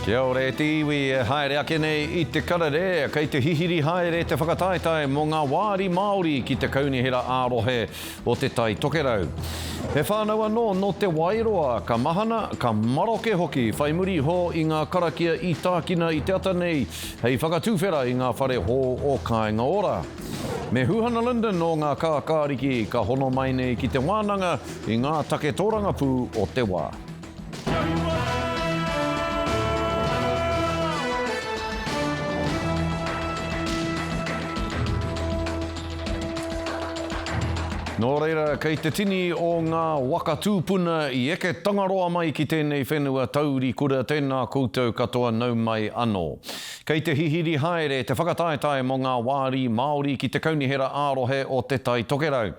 Kia ora e te iwi e haere ake nei i te karere, kei te hihiri haere te whakataetae mō ngā wāri Māori ki te Kaunihera ā-Rohe o Te Tai Tokerau. He whānau anō nō Te Wairoa, ka mahana, ka maroke hoki whai muri iho i ngā karakia i tākina i te ata nei hei whakatuwhera i ngā whare hou o Kāinga Ora. Me Huhana Lyndon o Ngā Kākāriki ka hono mai nei ki te wānanga i ngā take tōrangapū o te wā. Nō reira, kei te tini o ngā waka tūpuna i eke Tangaroa mai ki tēnei whenua taurikura, tēnā koutou katoa nau mai anō. Kei te hihiri haere te whakataetae mō ngā wāri Māori ki te Kaunihera ā-Rohe o Te Tai Tokerau.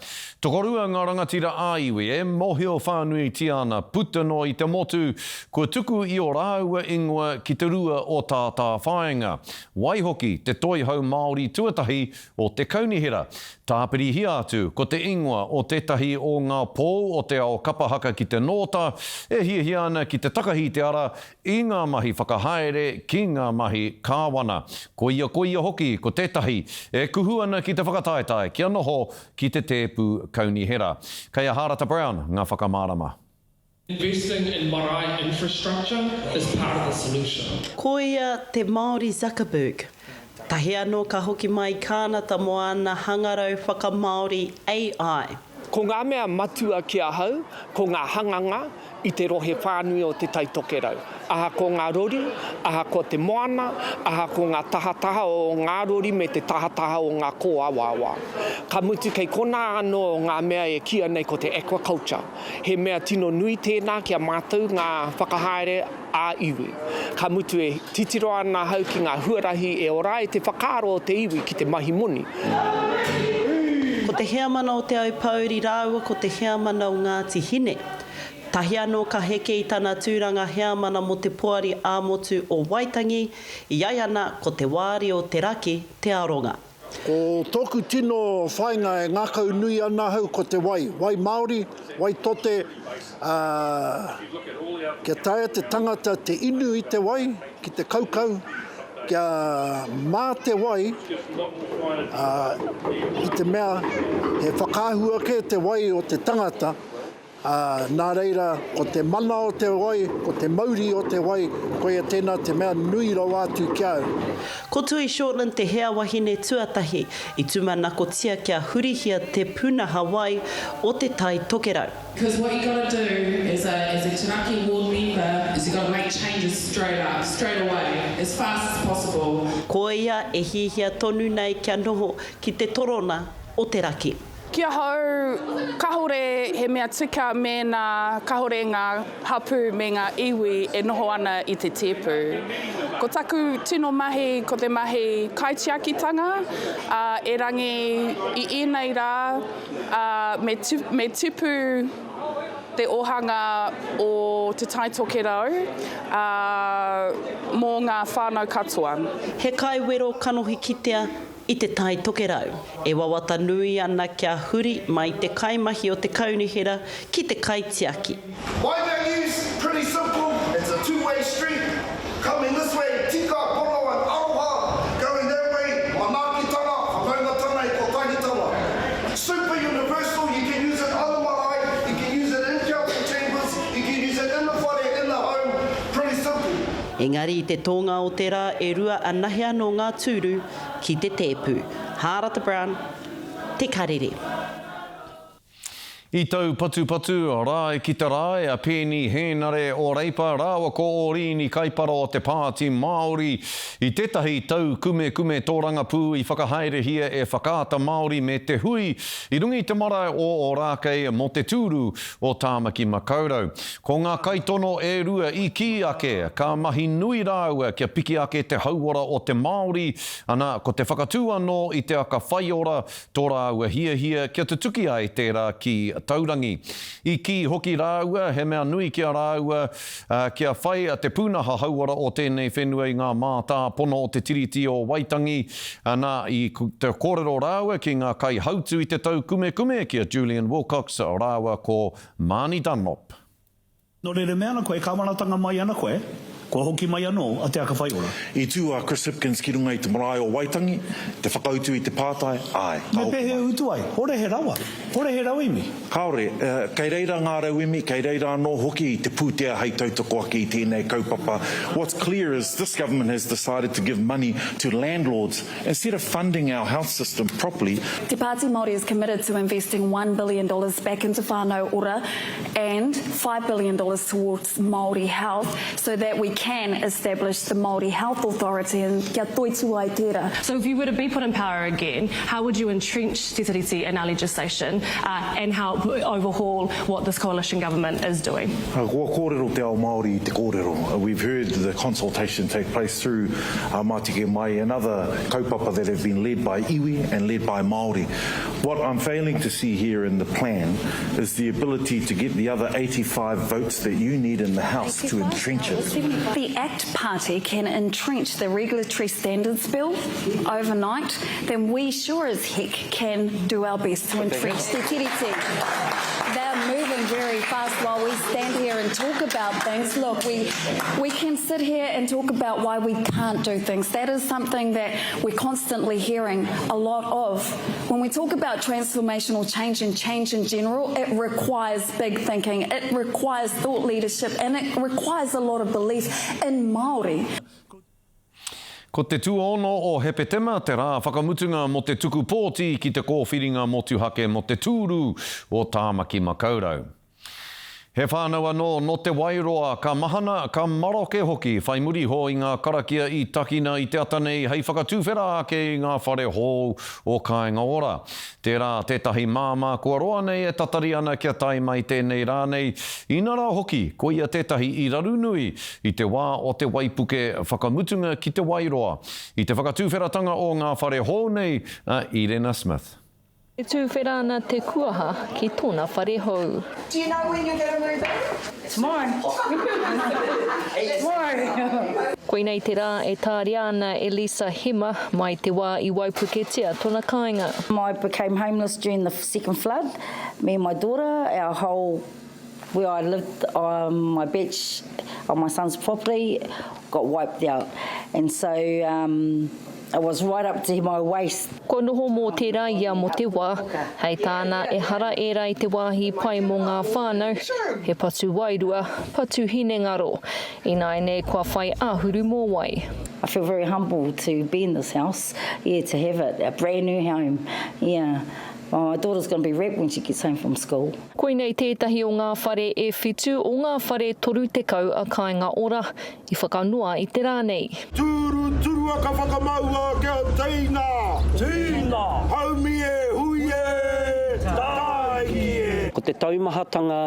Tokorua ngā rangatira ā-iwi e mōhio whānuitia ana puta noa i te motu, kua tuku i ō rāua ingoa ki te rua o tātāwhāinga, waihoki te toihau Māori tuatahi o te kaunihera. Tāpirihia atu ko te ingoa o tētahi o ngā pou o te ao kapa haka ki te nōta, e hiahia ana ki te takahi i te ara i ngā mahi whakahaere ki ngā mahi kāwana. Koia koia hoki ko tētahi e kuhu ana ki te whakataetae kia noho ki te tēpu kaunihera. Kei a Hārata Brown ngā whakamārama. Investing in marae infrastructure is part of the solution. Koia te Māori Zuckerberg. Tahi anō ka hoki mai i Kānata mō āna hangarau whakamāori AI. Ko ngā mea matua ki ahau, ko ngā hanganga i te rohe whānui o Te Tai Tokerau. Ahakoa ngā rori, ahakoa te moana, ahakoa ngā tahataha o ngā rori me te tahataha o ngā kōawaawa. Ka mutu kei konā anō ngā mea e kīia nei ko te aquaculture. He mea tino nui tēnā ki a mātou ngā whakahaere ā-iwi. Ka mutu e titiro ana ahau ki ngā huarahi e ora ai te whakaaro o te iwi ki te mahi moni. Ko te heamana o Te Aupōuri rāua ko te heamana o Ngāti Hine. Tahi anō ka heke i tana tūranga heamana mō te Poari ā-Motu o Waitangi, i ai ana ko Te Wāri o te Raki te aronga. Ko tōku tino whāinga e ngākau nui ana ahau ko te wai, wai māori, wai tote, ā, kia taea te tangata te inu i te wai, ki te kaukau, kia mā te wai, ā, i te mea he whakaahua kē te wai o te tangata, Ā, nā reira, ko te mana o te wai, ko te mauri o te wai, koia tēnā te mea nui rawa atu ki a au. Ko Tui Shortland te hea wahine tuatahi i tumanakotia kia hurihia te punaha wai o Te Tai Tokerau. Because what you gotta do as a as a Taraki ward member is you gotta make changes straight up, straight away, as fast as possible. Koia e hihia tonu nei kia noho ki te torona o te raki. Ki ahau, kahore he mea tika mēnā kahore ngā hapū me ngā iwi e noho ana i te tēpu. Ko taku tino mahi ko te mahi kaitiakitanga, ā, erangi i ēnei rā, ā, me, me tipu te ohanga o Te Tai Tokerau, ā, mō ngā whānau katoa. He kaiwero kanohi kitea i Te Tai Tokerau, e wawata nui ana kia huri mai te kaimahi o te kaunihera ki te kaitiaki. My values, pretty simple, it's a two way street, coming this way, tika, pono and aroha, going that way, manaakitanga, whanaungatanga and kotahitanga. Super universal, you can use it on the marae, you can use it in council chambers, you can use it in the whare, in the home, pretty simple. Engari i te tōnga o te rā e rua anahe anō ngā tūru ki te tēpu. Hārata Brown, Te Karere. I taupatupatu, rae ki te rae, a Peeni Hēnare o Reipa rāua ko Ōrīni Kaipara o te Pāti Māori i tētahi taukumekume tōrangapū i whakahaerehia e Whakaata Māori me te hui i runga i te marae o Ōrākei mō te tūru o Tāmaki Makaurau. Ko ngā kaitono e rua i kī ake ka mahi nui rāua kia piki ake te hauora o te Māori, ana, ko te whakatū anō i te aka whaiora tō rāua hiahia kia tutuki ai tērā kī taurangi. I kī hoki rāua he mea nui ki a rāua kia whai te pūnaha hauora o tēnei whenua i ngā mātāpono o te Tiriti o Waitangi, ana, i kōrero rāua ki ngā kaihautū i te taukumekume ki a Julian Wilcox rāua ko Marnie Dunlop. Nō reira, mea ana koe, kāwanatanga mai ana koe, Kua hoki mai anō a Te Aka Whai Ora. I tū a Chris Hipkins ki runga i te marae o Waitangi, te whakautu i te pātai, āe, ka Me hoki pēhea mai. e utu ai? Hore he rawa. Hore he rauemi. Kāore. Kei reira ngā rauemi, kei reira anō hoki te pūtea hei tautoko ake i tēnei kaupapa. What's clear is this government has decided to give money to landlords instead of funding our health system properly. Te Pāti Māori is committed to investing $1 billion back into Whānau Ora and $5 billion towards Māori health so that we can establish the Māori Health Authority and kia toitū ai tērā. So if you were to be put in power again, how would you entrench Te Tiriti in our legislation uh, and help overhaul what this coalition government is doing? Kua kōrero te ao Māori i te kōrero. We've heard the consultation take place through uh, Matike Mai and other kaupapa that have been led by iwi and led by Māori. What I'm failing to see here in the plan is the ability to get the other 85 votes that you need in the House to entrench it. The ACT Party can entrench the Regulatory Standards Bill overnight, then we sure as heck can do our best to entrench Te Tiriti. They're moving very fast while we stand here and talk about things. Look, we, we can sit here and talk about why we can't do things. That is something that we're constantly hearing a lot of. When we talk about transformational change and change in general, it requires big thinking, it requires thought leadership, and it requires a lot of belief in Māori. Ko te tuaono o Hepetema te rā whakamutunga mō te tuku pōti ki te kōwhiringa motuhake mō te tūru o Tāmaki Makaurau. He whānau anō nō Te Wairoa ka mahana, ka maroke hoki whai muri iho i ngā karakia i takina i te ata nei hei whakatuwhera ake i ngā whare hou o Kāinga Ora. Tērā tētahi māmā kua roa nei e tatari ana kia tae mai tēnei rā nei, inarā hoki koia tētahi i raru nui i te wā o te waipuke whakamutunga ki Te Wairoa i te whakatuwheratanga o ngā whare hou nei a Irena Smith. E tūwhera ana te kuaha ki tōna whare hou. Do you know when you're gonna move in? Tomorrow. Tomorrow. Koinei te rā e tāria ana e Lisa Hema mai te wā i waipuketia tona kāinga. I became homeless during the second flood, me and my daughter, our whole where I lived on my beach on my son's property got wiped out and so um, it was right up to my waist. Kua noho mō tērā ia mō te wā, hei tāna ehara ērā i te wāhi pai mō ngā whānau, he patu wairua, patu hinengaro. Ināianei kua whai āhuru mōwai. I feel very humble to be in this house, yeah, to have it, a brand new home, yeah. My daughter's going to be rapt when she gets home from school. Koinei tētahi o ngā whare e whitu o ngā whare 30 a Kāinga Ora i whakanoa i te rā nei. Turuturua ka whakamaua kia teina. Tīna. Haumi e, hui e, tāiki e. Ko te taumahatanga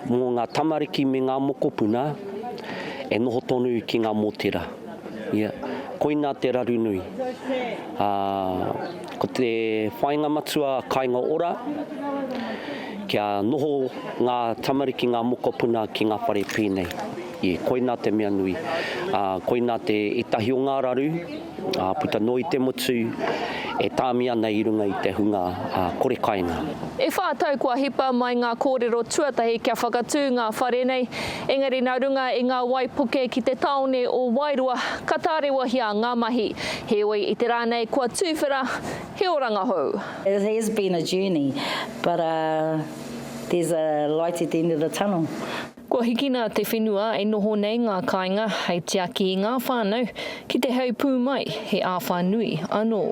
mō ngā tamariki me ngā mokopuna e noho tonu ki ngā mōtera. Ia, koinā te raru nui. Ā, ko te whāinga matua a Kāinga Ora, kia noho ngā tamariki, ngā mokopuna ki ngā whare pēnei. Ia, koinā te mea nui. Ā, koinā te ētahi o ngā raru, ā, puta noa i te motu, e tāmi ana i runga i te hunga kore kainga. E whā tau kua hipa mai ngā kōrero tuatahi kia whakatū ngā whare nei, engari nā runga i ngā waipuke ki te tāone o Wairoa, ka tārewahia ngā mahi. Heoi, i te rā nei kua tūwhera he oranga hou. It has been a journey, but there's a light at the end of the tunnel. Kua hikina te whenua e noho nei ngā kāinga hei tiaki i ngā whānau ki te heipū mai he āwhā nui anō.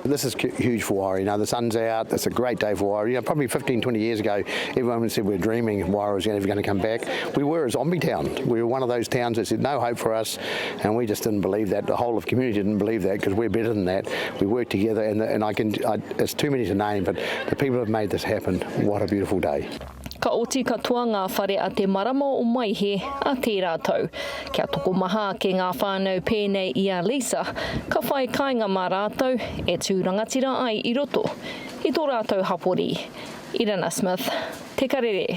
This is huge for Wairau, you know, the sun's out, it's a great day for Wairau. You know, probably 15, 20 years ago, everyone said we're dreaming Wairau was ever going to come back. We were a zombie town. We were one of those towns that said no hope for us, and we just didn't believe that. The whole of community didn't believe that because we're better than that. We work together, and, and I can, I, it's too many to name, but the people have made this happen. What a beautiful day. Ka oti katoa ngā whare a te marama o Maehe a tērā tau. Kia tokomaha ake ngā whānau pēnei i a Lisa, ka whai kāinga mā rātou e tū rangatira ai i roto i tō rātou hapori. Irana Smith, Te Karere.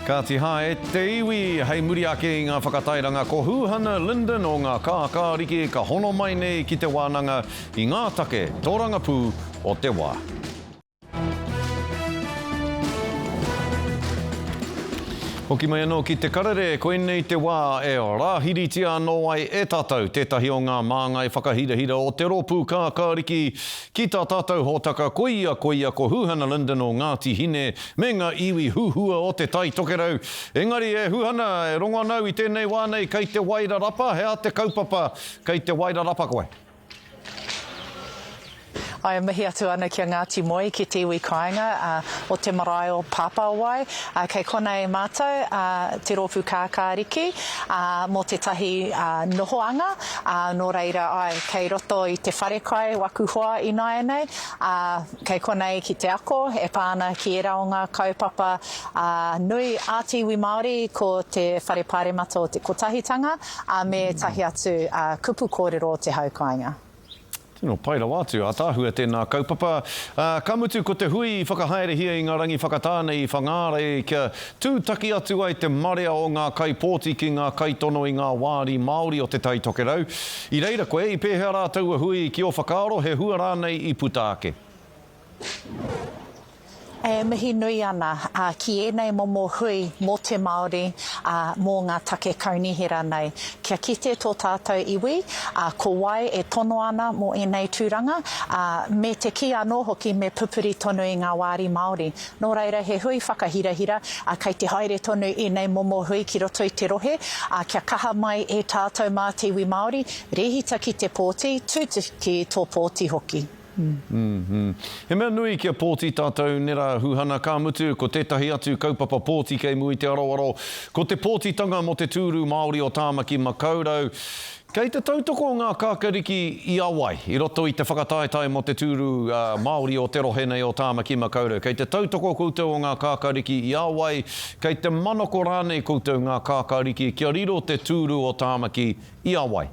Kāti hae te iwi, hei muri ake i ngā whakatairanga ko Hūhana Lyndon o ngā Kākāriki ka hono mai nei ki te wānanga i ngā take tōrangapū o te wā. Hoki mai anō ki te karere, koinei te wā e rāhiritia anō ai e tātou tētahi o ngā māngai whakahirahira o te rōpū kākāriki ki tā tātou hōtaka koia koia ko Huhana Lyndon o Ngāti Hine me ngā iwi huhua o Te Tai Tokerau. Engari e Huhana, e rongo ana au i tēnei wā nei kei te Wairarapa, he aha te kaupapa kei te Wairarapa koe? E mihi atu ana ki a Ngāti Moe, ki te iwi kāinga o te marae o Pāpāwai. Kei konei mātou, te rōpū kākāriki, mō tētahi nohoanga, nō reira, āe, kei roto i te wharekai waku hoa ināianei, kei konei ki te ako e pā ana ki ērā o ngā kaupapa nui a te iwi Māori, ko te Whare Pāremata o te Kotahitanga, me ētahi atu kupu kōrero o te hau kāinga. Tino pai rawa atu, ataahua tēnā kaupapa. Ka mutu ko te hui i whakahaerehia i ngā rangi whakatāne i Whangārei kia tūtaki atu ai te marea o ngā kaipōti ki ngā kaitono i ngā wāri Māori o Te Tai Tokerau. I reira koe, i pēhea rā taua hui ki ō whakaaro, he hua rānei i puta ake? E mihi nui ana ki ēnei momo hui mō te Māori, mō ngā take kaunihera nei. Kia kite tō tātou iwi, ko wai e tono ana mō ēnei tūranga, me te kī anō hoki me pupuri tonu i ngā wāri Māori. Nō reira he hui whakahirahira, kei te haere tonu ēnei momo hui ki roto i te rohe, kia kaha mai e tātou mā te iwi Māori, rēhita ki te pōti, tūtuki tō pōti hoki. He mea nui kia pōti tātou nera Huhana, ka mutu, ko tētahi atu kaupapa pōti kei mua i te aroaro, ko te pōtitanga mō te tūru Māori o Tāmaki Makaurau. Kei te tautoko ngā kākariki i a wai i roto i te whakataetae mō te tūru Māori o te rohe nei o Tāmaki Makaurau? Kei te tautoko koutou o ngā kākariki i a wai? Kei te manako rānei koutou ngā kākariki kia riro te tūru o Tāmaki i a wai?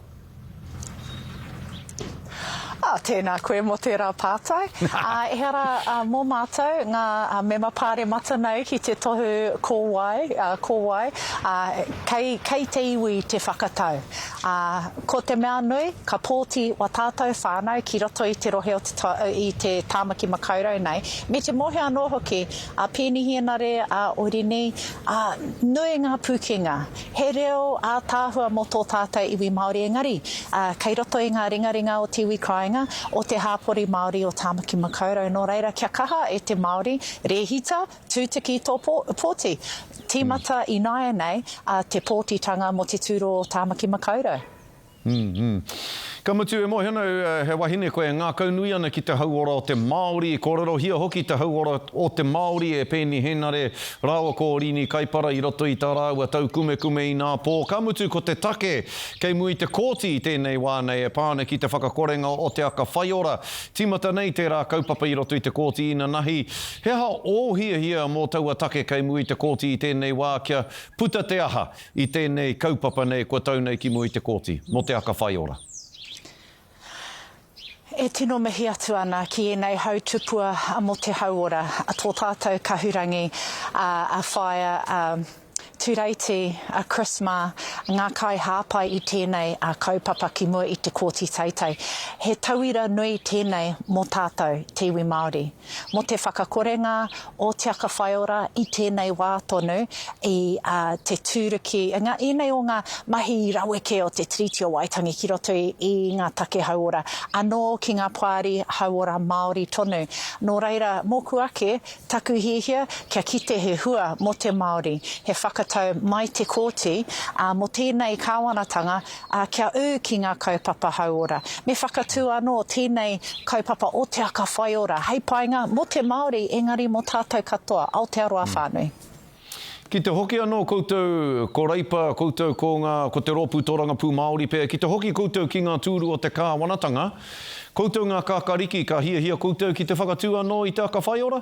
Ā, tēnā koe mō tērā pātai. Ā, ehara mō mātou ngā mema pāremata nei ki te tohu ko wai, ā, ko wai, ā, kei, kei te iwi te whakatau. Ā, ko te mea nui, ka pōti wā tātou whānau ki roto i te rohe o te, i te Tāmaki Makaurau nei, me te mōhio anō hoki, a Peeni Henare, a Orini, ā, nui ngā pūkenga. He reo ātaahua mō tō tātou iwi Māori engari, kei roto i ngā ringaringa o te iwi kāinga, o te hāpori Māori o Tāmaki Makaurau. Nō reira, kia kaha e te Māori, rēhita, tūtuki tō pōti. Tīmata ināianei te pōtitanga mō te tūro o Tāmaki Makaurau. Ka mutu, e mōhio ana au, he wahine koe e ngākaunui ana ki te hauora o te Māori, kōrerohia hoki te hauora o te Māori e Peeni Henare rāua ko Rini Kaipara i roto i tā rāua taukumekume inā pō. Ka mutu, ko te take kei mua i te kōti i tēnei wā nei e pā ana ki te whakakorenga o te aka whaiora. Tīmata nei tērā kaupapa i roto i te kōti inanahi. He aha ō hiahia mō taua take kei mua i te kōti i tēnei wā kia puta te aha? I tēnei kaupapa nei kua tau nei ki mua i te kōti, mō te aka whaiora. E tino mihi atu ana ki ēnei hau tupua mō te hauora, tō tātou kahurangi, a Whaea Tureiti, a Chris mā, ngā kaihāpai i tēnei kaupapa ki mua i te Kōti Teitei. He tauira nui tēnei mō tātou, te iwi Māori. Mō te whakakorenga o Te Aka Whaiora i tēnei wā tonu i te tūruki, ngā, ēnei o ngā mahi raweke o te Tiriti o Waitangi ki roto i, i ngā take hauora, anō ki ngā poari hauora Māori tonu. Nō reira, mōku ake, taku hiahia kia kite he hua mō te Māori, he whakatau mai te kōti, ā, mō tēnei kāwanatanga, ā, kia ū ki ngā kaupapa hauora. Me whakatū anō tēnei kaupapa o Te Aka Whaiora hei painga mō te Māori engari mō tātou katoa, Aotearoa whānui. Ki te hoki anō koutou ko Reipa, koutou ko ngā, ko te Rōpū Tōrangapū Māori pea, ki te hoki koutou ki ngā tūru o te kāwanatanga, koutou ngā kākariki, ka hiahia koutou ki te whakatū anō i Te Aka Whaiora?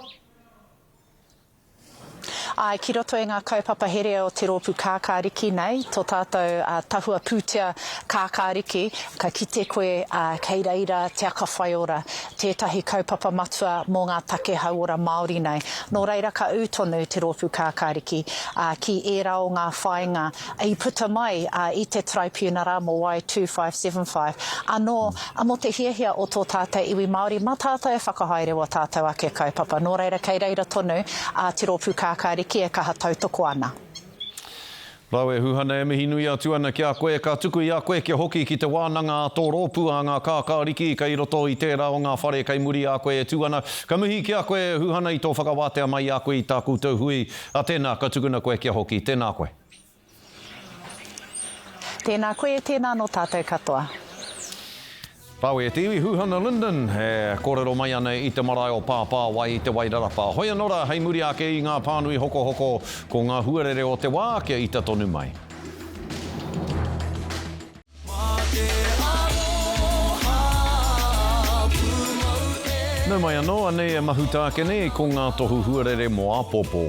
Āe, ki roto i ngā kaupapa here o te rōpū kākāriki nei, tō tātou tahua pūtea kākāriki, ka kite koe kei reira Te Aka Whaiora, tētahi kaupapa matua mō ngā take hauora Māori nei. Nō reira ka ū tonu te rōpū kākāriki ki ērā o ngā whāinga i puta mai i te Taraipiunara mō Wai 2575, anō mō te hiahia o tō tātou iwi Māori, mā tātou e whakahaere wā tātou ake kaupapa. Nō reira, kei reira tonu a Te Rōpū Kākāriki e kaha tautoko ana. Rawe Huhana e mihi nui atu ana ki a koe, ka tuku i a koe kia hoki ki te wānanga a tō rōpū a ngā kākāriki kei roto i tērā o ngā whare kei muri i a koe e tū ana. Ka mihi ki a koe Huhana i tō whakawātea mai i a koe i tā koutou hui, a tēnā ka tukuna koe kia hoki. Tēnā koe. Tēnā koe, tēnā nō tātou katoa. Rawe e te iwi, Huhana Lyndon e kōrero mai ana i te marae o Pāpāwai i Te Wairarapa. Hoi anō rā, hei muri ake i ngā pānui hokohoko, ko ngā huarere o te wā kia ita tonu mai. Nau mai anō, anei e mahuta ake nei ko ngā tohu huarere mō āpōpō.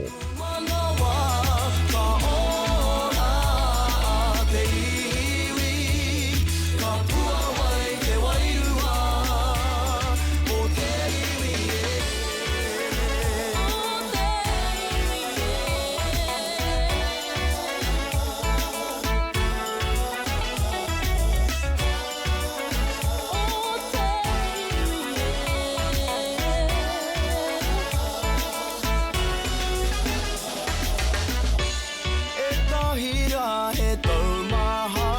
Ētahi rā he taumaha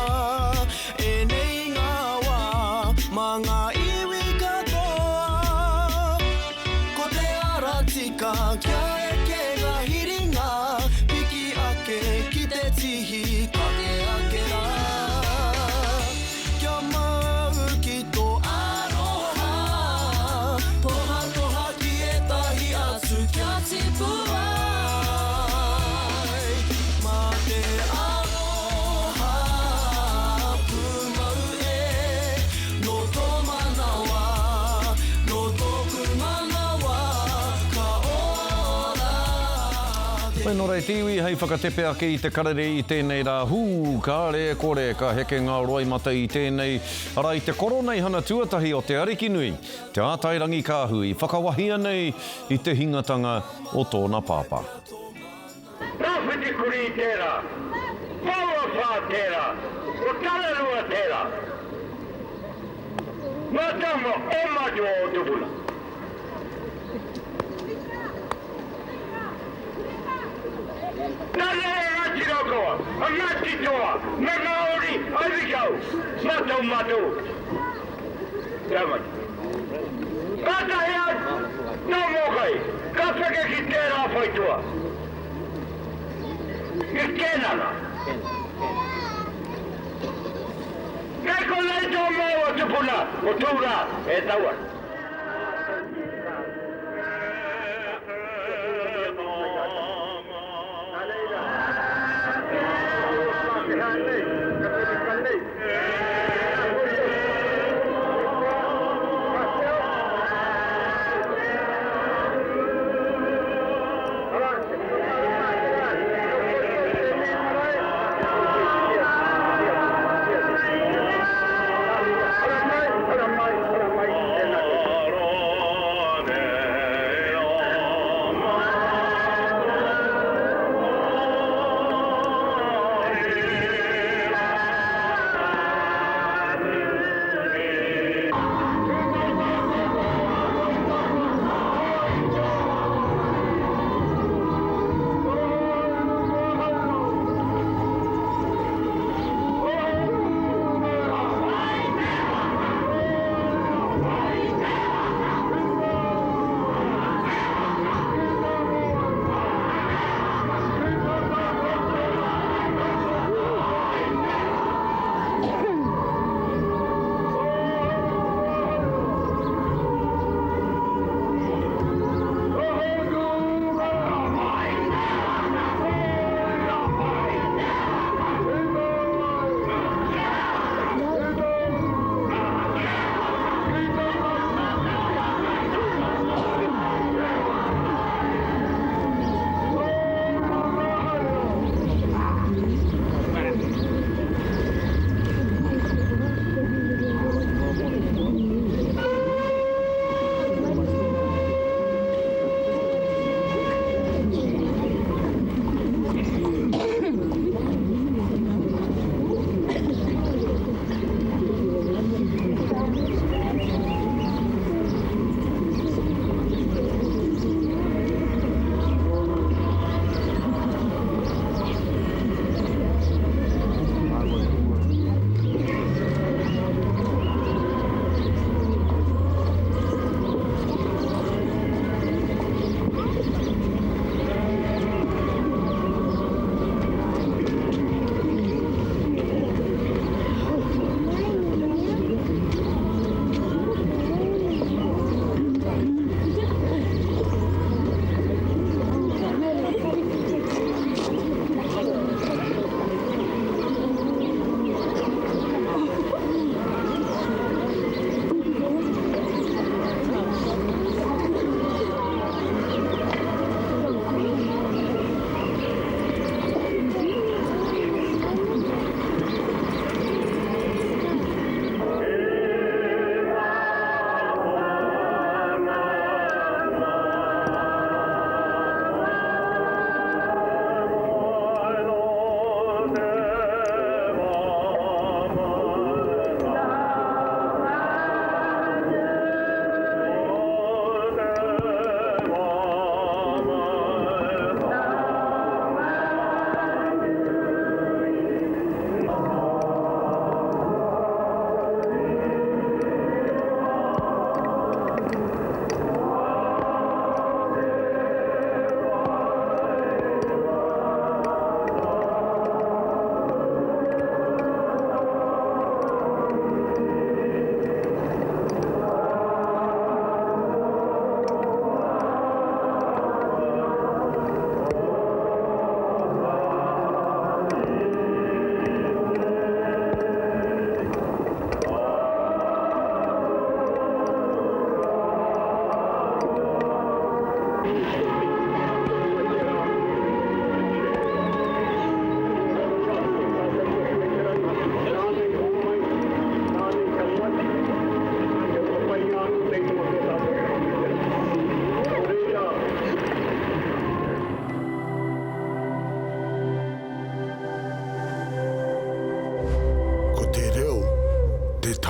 ēnei ngā wā mā ngā iwi katoa. Ko te ara tika kia eke ngā hiringa, piki ake ki te tihi kake ake rā. Kia mau ki tō aroha, tohatoha ki ētahi atu kia tipu ai. Mā te aroha pūmau e, nō tō manawa, nō tōku manawa ka ora te. Whai nō reira te iwi hei whakatepe ake i te karere i tēnei rā, hū, kāre e kore ka heke ngā roimata i tēnei, arā i te koroneihana tuatahi o Te Arikinui, Te Ātairangikaahu i whakawahia nei i te hingatanga o tōna pāpā. Tawhiti kurī tērā, Pouawhā tērā, ko Tararua tērā. Ngā tama o Matua o Tupuna. Nana e Ngāti Raukawa, a Ngāti Toa, me ngā uri a Iwikau, mātou mātou. Tāmati. Kātahi a Tō Mōkai ka peke ki tērā whaitua. I Kēnana. Kei konei tō māua tupuna ko Tūrā e tau ana.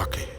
motuhake.